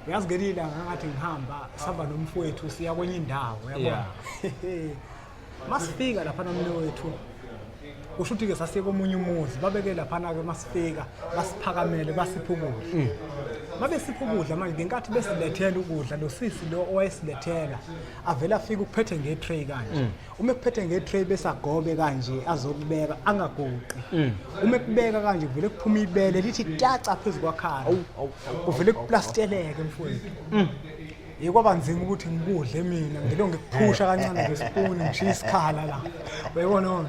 Uyazi ngelinye ilanga ngathi ngihamba sihamba nomfowethu siya kwenye indawo uyabona. Masifika lapha nomne wethu kusho ukuthi-ke sasiye komunye umuzi babeke laphana-ke masifika basiphakamele basipha ukudla. Babesipha ukudla manje ngenkathi besilethela ukudla lo sisi lo owayesilethela avele afike ukuphethe nge-tray kanje. Uma ekuphethe nge-tray bese agobe kanje azokubeka angaguqi. Uma ekubeka kanje kuvele kuphume ibele lithi taca phezu kwakhala. Kuvele kuplasteleke mfowethu. Yikwaba nzima ukuthi ngikudle mina ngilo ngikuphusha kancane ngesipuni ngishiya isikhala la. Uyayibona wona?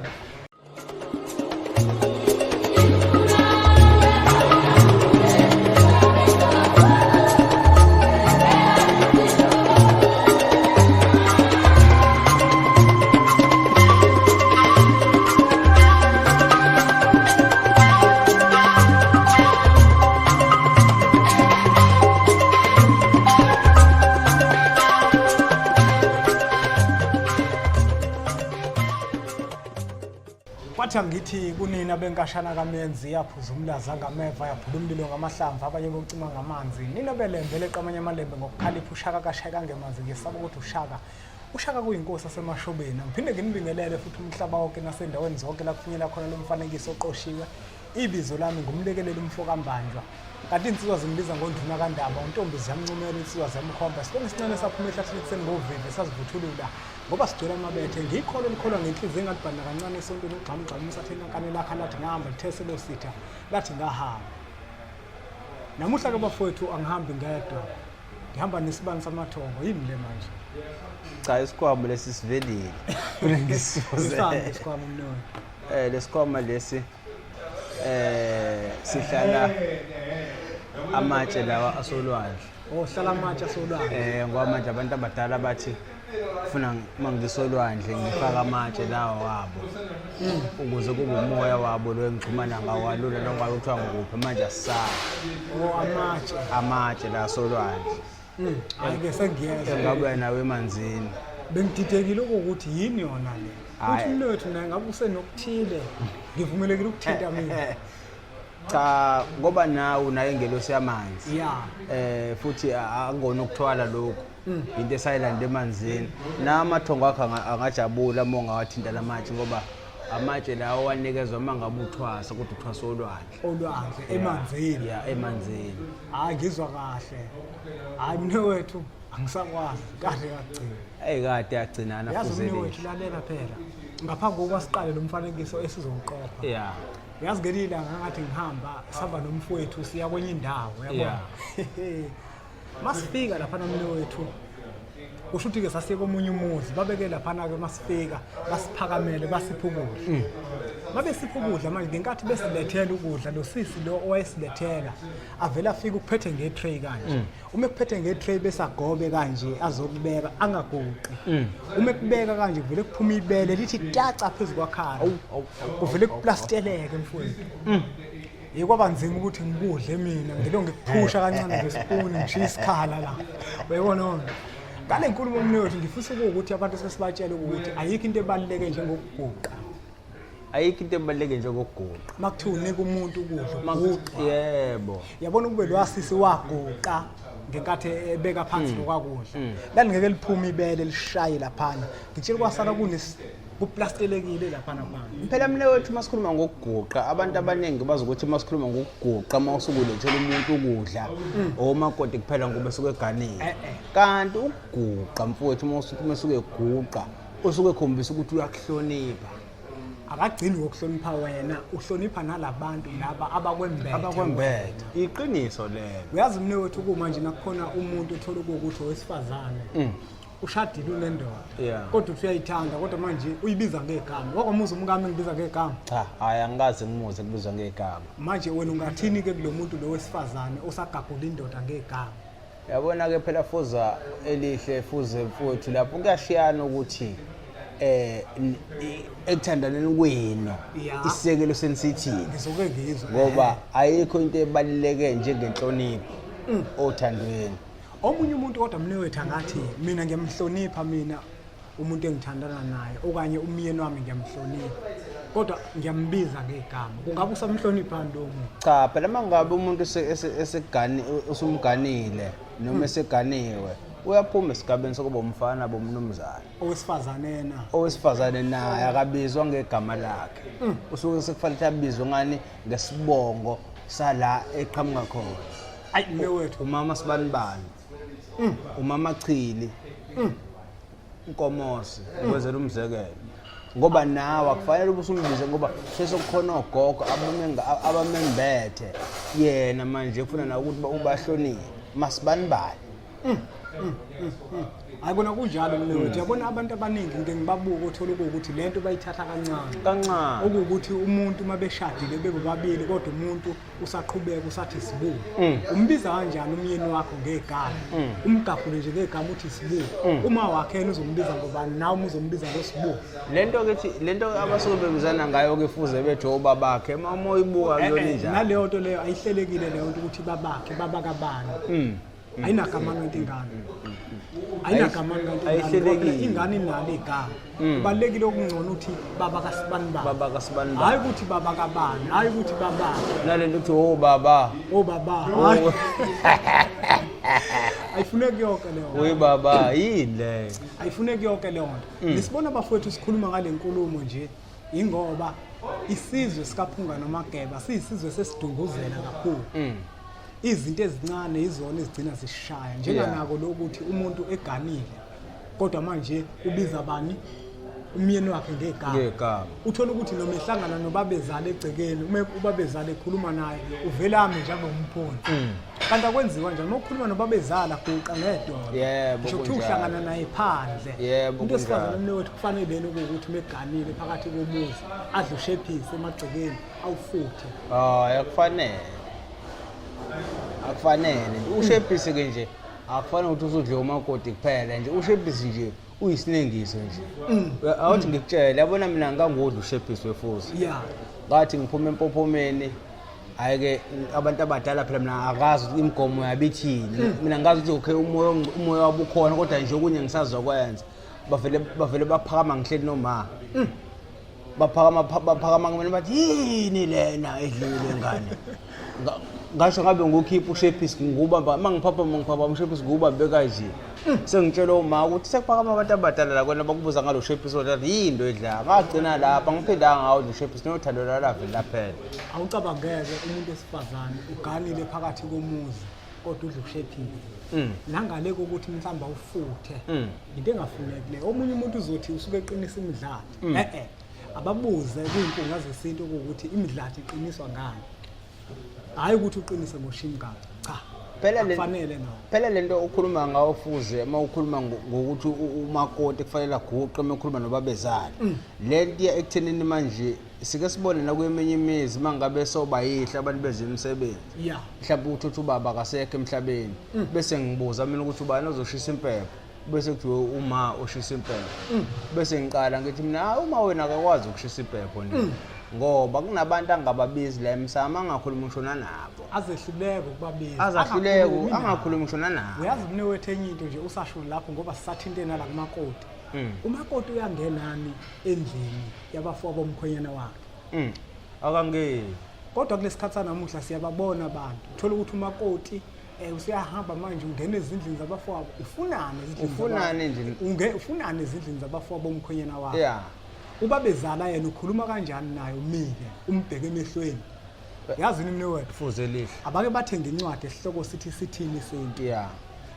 Kwathi angithi kunina benkashana kaMenzi yaphuza umlaza ngameva yaphula umlilo ngamahlamvu abanye bocima ngamanzi nina belembe leqamanye amalembe ngokukhalipha ushaka kashayeka ngemanzi ngesaba ukuthi ushaka ushaka kuyinkosi asemashobeni ngiphinde nginibingelele futhi umhlaba wonke nasendaweni zonke la kufinyela khona lo mfanekiso oqoshiwe ibizo lami ngumlekeleli umfo kaMbanjwa kanti iy'nsizwa zimbiza ngonduna kandaba untombi ziyamncumela insizwa ziyamkhomba silwane esincane saphuma ehlathini ekuseni ngovivi sazivuthulula ngoba sigcwele amabethe ngikholo likholwa ngenhliziyo engalibhanda kancane esontweni ugxamugxamu usathe inkankane lakha lathi ngahamba lithe selositha lathi ngahamba namuhla ke bafowethu angihambi ngedwa ngihamba nesibani samathongo yini le manje Cha isikhwama lesi sivelile. Ngisuze. Isami isikhwama mnoni Eh lesikhwama lesi sihlala amatshe lawa asolwandle. Oh hlala amatshe asolwandle. Ngoba manje abantu abadala bathi funa uma ngisolwandle ngifaka amatshe lawa wabo ukuze kube umoya wabo lo engixhumana ngawo kalula noma ngabe kuthiwa ngikuphi manje asisazi. Oh amatshe. Amatshe la asolwandle. Hayi ke sengiyezwa. Engabe nawe emanzini. Bengididekile ukuthi yini yona le. Hhayi. Uthi umnewethu naye ngabe usenokuthile. Ngivumelekile ukuthinta mina. Cha ngoba nawe unayo ingelosi yamanzi. Yeah. Futhi akungona ukuthwala lokhu. Into esayilanda emanzini. Namathongo akho angajabula uma ungawathinta lamatshe ngoba amatshe lawo wanikezwa uma ngabe uthwasa kodwa uthwasa olwandle. Olwandle emanzini. Yeah, emanzini. Hayi ngizwa kahle. Hayi mnewethu angisakwazi kade kagcina. Ey kade yagcinana Yazi fuze umnewethu lihle. lalela phela. Ngaphambi kokuba siqale lo mfanekiso esizowuqopha. Yeah. Uyazi ngelinye ilanga ngathi ngihamba sihamba nomfowethu siya kwenye indawo uyabona. Masifika lapha nomnewethu kusho ukuthi-ke sasiye komunye umuzi babeke laphana-ke masifika basiphakamele basipha ukudla. Babesipha ukudla manje ngenkathi besilethela ukudla lo sisi lo owayesilethela avele afike ukuphethe nge-tray kanje. Uma ekuphethe nge-tray bese agobe kanje azokubeka angaguqi. Uma ekubeka kanje kuvele kuphume ibele lithi taca phezu kwakhala. Kuvele kuplasteleke mfowethu. Yikwaba nzima ukuthi ngikudle mina ngilo ngikuphusha kancane ngesipuni ngishiya isikhala la. Uyayibona wona? Ngale nkulumo mnewethu ngifisa ukuthi abantu sesibatshele ukuthi ayikho into ebaluleke njengokuguqa. Ayikho into ebaluleke njengokuguqa. Makuthiwa unika umuntu ukudla uguqa. Yebo. Yabona ukube lo wasisi waguqa ngenkathi ebeka phansi lokwakudla. Lalingeke liphume ibele lishaye laphana. Ngitshela kwasala kunes kuplastelekile laphana phansi. Phela mina wethu uma sikhuluma ngokuguqa abantu abaningi bazi ukuthi uma sikhuluma ngokuguqa uma usuke ulethela umuntu ukudla omakoti kuphela ngoba esuke eganile. Kanti ukuguqa mfowethu uma usuke uma usuke eguqa usuke ekhombisa ukuthi uyakuhlonipha. Akagcini ngokuhlonipha wena, uhlonipha nalabantu laba abakwembethe. Abakwembethe. Iqiniso lelo. Uyazi mne wethu kuma nje nakukhona umuntu othola ukuthi owesifazane. Ushadile unendoda. Kodwa uthi uyayithanda kodwa manje uyibiza ngegama. Wakwamuzwa umkami ngibiza ngegama. Cha, hayi angikaze ngimuze kubizwa ngegama. Manje wena ungathini ke kulo muntu lo wesifazane osagagula indoda ngegama? Yabona ke phela fuza elihle fuze mfowethu lapho kuyashiyana ukuthi ekuthandaneni kwenu isisekelo senisithini. Ngizoke ngizwe. Ngoba ayikho into ebaluleke njengenhlonipho othandweni. Omunye umuntu kodwa mnewethu angathi mina ngiyamhlonipha mina umuntu engithandana naye okanye umyeni wami ngiyamhlonipha. Kodwa ngiyambiza ngegama. Kungabe usamhlonipha lowo muntu? Cha, phela uma ngabe umuntu esegani usumganile noma eseganiwe, uyaphuma esigabeni sokuba umfana bomnumzane. Owesifazane yena? Owesifazane naye akabizwa ngegama lakhe. Usuke sekufanele ukuthi abizwe ngani? Ngesibongo sala eqhamuka khona. Ayi, mnewethu. Umama sibanibani, umama Chili, Nkomosi, ukwenzela umzekelo. Ngoba nawe akufanele ube usumbize, ngoba sesekukhona ogogo abamembethe yena manje, kufuna nawe ukuthi ubahloniphe masibanibani. Hayi, kona kunjalo, mnewethu. Yabona, abantu abaningi ngike ngibabuke, uthola ukuthi le nto bayithatha kancane. Kancane. Okuwukuthi umuntu uma beshadile bebobabili, kodwa umuntu usaqhubeka usathi sibuku. Umbiza kanjani umyeni wakho ngegama? Umgabhule nje ngegama, uthi sibuku. Uma wakhe yena uzombiza ngobani? Nawe uma uzombiza ngosibuku? Lento ke lento abasuke bebizana ngayo ke, fuze bethu obabakhe, uma uyibuka kuyona injalo. Naleyo nto leyo ayihlelekile, leyo nto ukuthi babakhe, baba kabani, ayinagama kanti ingane, ayinagama kanti ingane. Ayihlelekile. Ngoba phela ingane inalo igama. Kubalulekile, okungcono uthi baba kasibani bani. Baba kasibani. Hhayi ukuthi baba kabani, hhayi ukuthi babakhe. Nalento uthi oh baba. Oh baba, hhayi, ayifuneki yonke leyo nto. Uyi baba yini leyo? Ayifuneki yonke leyo nto. Nisibona bafowethu, sikhuluma ngale nkulumo nje ingoba isizwe sikaPhunga noMageba siyisizwe sesidunguzela kakhulu. Izinto ezincane izona ezigcina zishaya, njenganako lokuthi umuntu eganile kodwa manje ubiza bani umyeni wakhe ngegama. Ngegama. Uthola ukuthi noma ehlangana nobabezala egcekeni, uma ubabezala ekhuluma naye uvele ame njengomphunzi, kanti akwenziwa njalo. Uma ukhuluma nobabezala, guqa ngedolo. Ngisho kuthiwa uhlangana naye phandle. Umuntu wesifazane, mnewethu, kufanele lena ukuthi meganile phakathi komuzi adle ushephisi emagcekeni, awufuthe. Hayi, akufanele, akufanele ushephisi ke nje. Akufanele ukuthi usudle umakoti kuphela nje. Ushephisi nje uyisinengiso nje. Awuthi ngikutshele, yabona, mina ngangudla ushephisi wefuzi. Ngathi ngiphuma empophomeni, hhayi-ke, abantu abadala phela, mina akazi ukuthi imigomo yabo ithini. Mina ngazi ukuthi okay, umoya wabo ukhona, kodwa nje okunye ngisazokwenza. Bavele baphakama, ngihleli noma baphakama kumina, bathi, "Yini lena edliwe ngane?" Ngasho ngabe ngukhipha ushephisi, ngubamba uma ngiphapha ushephisi, ngubambe kanje. Sengitshela uma ukuthi sekuphakama abantu abadala la kwena, bakubuza ngalo shephisi othi yini into edla. Ngagcina lapha ngiphindanga ngawudla ushephisi, nothando lwalavele laphela. Awucabangeke, umuntu wesifazane uganile phakathi komuzi kodwa udla ushephisi, nangale kokuthi mhlawumbe awufuthe. Into engafuneki leyo. Omunye umuntu uzothi usuke eqinisa imidlalo. E-e, ababuze kuyimpunga zesintu ukuthi imidlalo iqiniswa ngani, hhayi ukuthi uqinise ngoshimgadi, cha. Phela Akufanele nawo. Phela lento okhuluma ngawo fuze, uma ukhuluma ngokuthi umakoti kufanele aguqe uma ekhuluma nobabezala, le nto iya ekuthenini manje sike sibone nakweminye imizi, uma ngabe soba yihle abantu beze imisebenzi, mhlawumbe uthi ubaba akasekho emhlabeni, bese ngibuza mina ukuthi ubani ozoshisa impepho, bese kuthiwe uma oshisa impepho, bese ngiqala ngithi mina, "Hayi, uma wena akakwazi ukushisa impepho nje, ngoba kunabantu angababizi la emsamo, angakhulumi ngisho nanabo." Azehluleke ukubabiza. Azahluleke. Angakhulumi nabo. Angakhulumi ngisho nanabo. Uyazi mnewethu, enye into nje usasho lapho, ngoba sisathinte nala kumakoti, umakoti uyangenani endlini yabafowabo bomkhwenyana wakhe? Akangeni. Kodwa kulesi sikhathi sanamuhla siyababona abantu, uthola ukuthi umakoti usuyahamba manje, ungena ezindlini zabafowabo. Ufunani ezindlini? Ufunani endlini? Ufunani ezindlini zabafowabo bomkhwenyana wakhe? Ubabezala yena ukhuluma kanjani naye umile, umbheke emehlweni? Yazi yini mnewethu? Fuze lihle. Abake bathenge incwadi esihloko sithi "Sithini Isintu".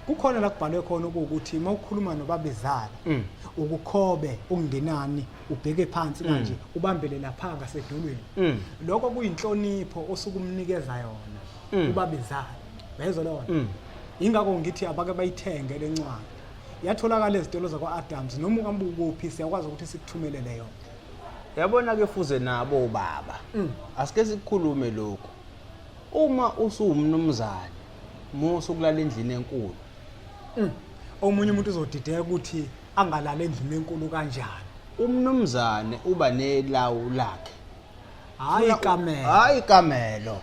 Kukhona la kubhalwe khona ukuthi uma ukhuluma nobabezala, ukukhobe okungenani ubheke phansi kanje, ubambele lapha ngasedolweni. Lokho kuyinhlonipho osuke umnikeza yona ubabezala, uyayizwa leyo nto? Ingakho ngithi abake bayithenge le ncwadi. Iyatholakala ezitolo zakwa-Adams, noma ungabe ukuphi, siyakwazi ukuthi sikuthumelele yona. Yabona-ke fuze, nabo ubaba, asike sikukhulume lokhu. Uma usuwumnumzane, musa ukulala endlini enkulu. Omunye umuntu uzodideka ukuthi angalala endlini enkulu kanjani. Umnumzane uba nelawu lakhe. Hhayi ikamelo. Hhayi ikamelo.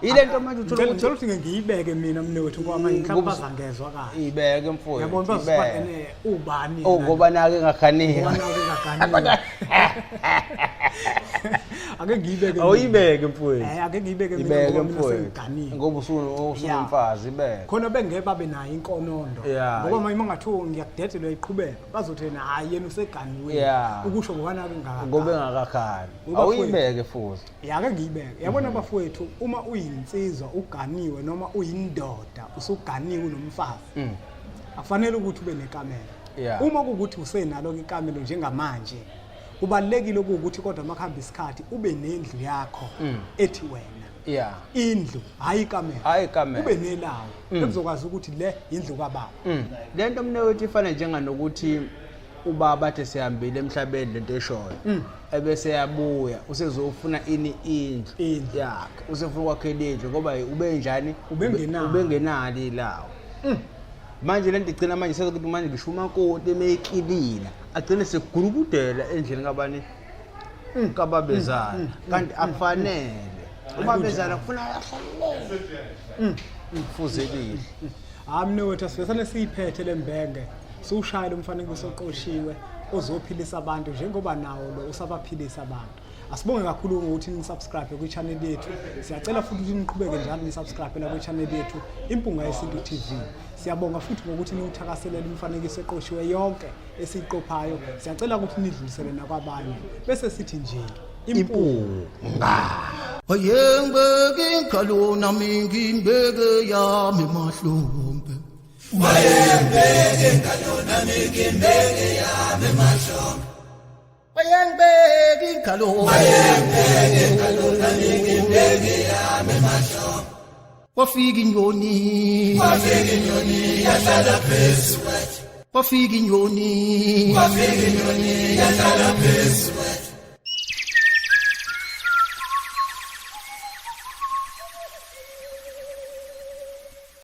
Ile nto manje uthola Ngicela ukuthi ukuthi ngiyibeke mina mnewethu, ngoba manje mhlawumbe bazangezwa kahle. Ibeke mfowethu. Yabona, Ibeke. bazoba ubani Oh, ngoba nake engaganiwe. Ngoba nake engaganiwe. Ake ngiyibeke mina. Awuyibeke mfowethu. Ake ngiyibeke mina Ibeke ngoba mina mfowethu. sengiganile. Ngoba usunomfazi ibeke. Khona bengeke babe nayo inkonondo. Ngoba manje uma ngathiwa ngiyakudedelwa iqhubeka bazothi yena hhayi yena useganiwe. Ukusho ngoba nake ngaka. Ngoba engakakhali. Ngoba Awuyibeke futhi. Ya ake ngiyibeke. Yabona bafowethu uma uyinsizwa uganiwe noma uyindoda usuganiwe unomfazi. Akufanele ukuthi ube nekamelo. Uma kuwukuthi usenalo ikamelo njengamanje kubalulekile ukuthi kodwa makuhamba isikhathi ube nendlu yakho ethi wena. Indlu hayi ikamelo. Hayi ikamelo. Ube nelawo ekuzokwazi ukuthi le indlu kababa. Le nto mnewethu ifana njenganokuthi ubaba athe sihambile emhlabeni lento eshoyo. Ebese yabuya usezofuna ini indlu yakhe. Usefuna ukwakhela indlu ngoba ube njani? Ubengenalo. Ubengenalo ilawo. Manje lento igcina manje sekuthi manje ngisho umakoti emeyikilina agcine segurukudela endlini kabani kababezala kanti akufanele ubabezala kufuna ahlale kufuzelile. Hayi mina wethu asivesane siyiphethe lembenge siwushayele umfanekiso oqoshiwe ozophilisa abantu njengoba nawo lo usabaphilisa abantu. Asibonge kakhulu ngokuthi ni-subscribe kwi-channel yethu. Siyacela futhi ukuthi niqhubeke njalo ni-subscribe la kwi-channel yethu Impunga Yesintu TV. Siyabonga futhi ngokuthi niwuthakaselele umfanekiso eqoshiwe yonke esiyiqophayo. Siyacela ukuthi nidlulisele nakwabanye. Bese sithi nje impunga. Ayengibeke inkalo nami ngimbeke yami mahlombe. Wayengibeke inkalo nami ngimbeke yami mahlombe. Wayengibeke inkalo. Wayengibeke inkalo nami ngimbeke yami mahlombe. Wafika inyoni. Wafika inyoni yahlala phezu kwethu. Wafika inyoni. Wafika inyoni yahlala phezu kwethu.